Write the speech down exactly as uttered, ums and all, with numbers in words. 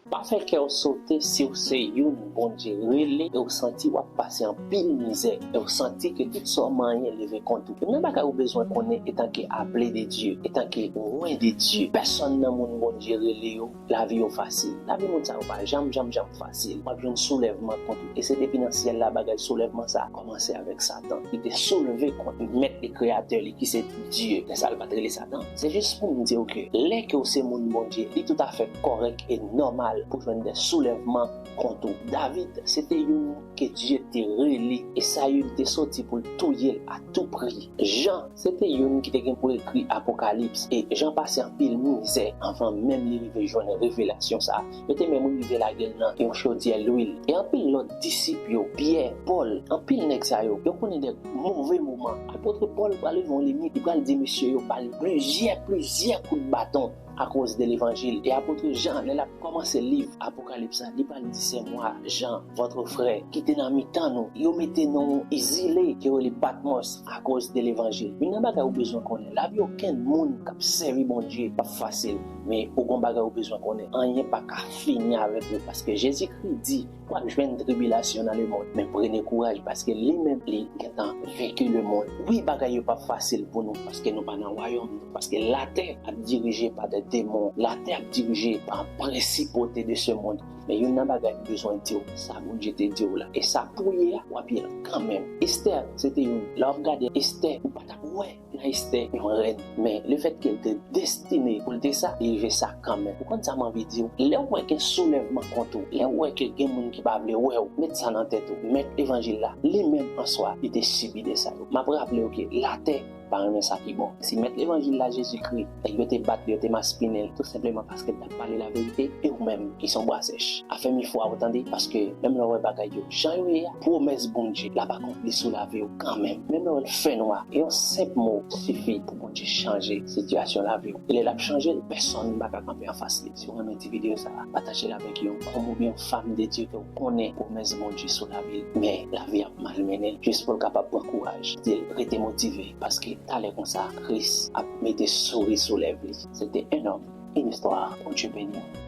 Pa fè kè w sote si w se youn Bondye rele e w santi w ap pase anpil mizè, e w santi ke tout sa w manyen leve kont ou. Youn nan bagay ou bezwen konnen etanke aple de Dye, etanke oint de Dye, pèsonn nan moun Bondye rele yo, lavi yo fasil. Lavi moun sa yo pa janm, janm, janm fasil. W ap jwenn soulèvman kont ou. E se depi nan syèl la bagay soulèvman sa a kòmanse avèk Satan. Li te soulve kont Mèt e Kreyatè li ki se Dye. Lè sa a l pa t rele Satan. Se jis pou m di w ke lè ke w se moun Bondye, li toutafè kòrèk e nòmal pou jwenn de soulèvman kont ou. David, se te youn ke Dye te rele, e Sayil te soti pou l touye l a tou pri. Jan, se te youn ki te gen pou ekri Apokalips, e Jan pase anpil mizè anvan menm li rive jwenn revelasyon sa a. Yo te menm rive lage l nan yon chodyè lwil. E anpil lòt disip yo, Pyè, Pòl, anpil nèg sa yo, yo konnen de move moman. Apot Pòl pral rive yon limit, li pral di mesye yo ba l plizyè, plizyè kout baton akoz de levanjil. E apot Jan, lè l ap kòmanse liv Apokalips la, li pral di, c'est moi, Jean, votre frère, ki te nan mitan nou. Yo mete nou nan yon zile ki rele Patmos akoz de levanjil. Youn nan bagay ou bezwen konnen, lavi okenn moun k ap sèvi Bondye p ap fasil. Men ou gon bagay ou bezwen konnen, anyen pa ka fini avèk ou, paske Jezikri di, w ap jwenn tribilasyon nan lemonn, men prenez courage, paske li menm li gentan venki lemonn. Wi, bagay yo p ap fasil pou nou, paske nou pa nan wayòm nou, paske latè ap dirije pa de demon, latè ap dirije pa prensipalite de ce monde. Men youn nan bagay m bezwen di w, sa Bondye te di w la, e sa pou w ye a, w ap ye l kanmenm. Estè, se te youn, lè w ap gade Estè, ou pa t ap wè nan Estè yon rèn. Men lefètke l te destine pou l te sa, li rive sa kanmenm. Ou konn sa m anvi di w? Lè w wè gen soulèvman kont ou, lè w wè ke gen moun ki pa vle wè w, met sa nan tèt ou. Mèt levanjil la, li menm an swa, li te sibi de sa yo. M ap raple w ke latè pa renmen sa ki bon. Si mèt levanjil la, Jezikri, nèg yo te bat li, yo te maspinen l, tou senpleman paske l t ap pale laverite, e ou menm, ki se yon bwa sèch. Afèmi fwa w, tande, paske menm lè w wè bagay yo jan yo ye a, pwomès Bondye l ap akonpli sou lavi w kanmenm. Menm lè w wè l fènwa, e yon senp mo sifi pou Bondye chanje sitiyasyon lavi w. E lè l ap chanje l, pèsonn pa ka kanpe anfas li. Si w renmen ti videyo sa a, pataje l avèk yon nonm oubyen yon fanm de Dye ke w konnen pwomès Bondye sou lavi l, men lavi ap malmennen l, jis pou l kapab pran kouraj, di l rete motive, paske talè konsa, Kris ap mete souri sou lèv li. Se te un homme, une histoire. Bondye beni w.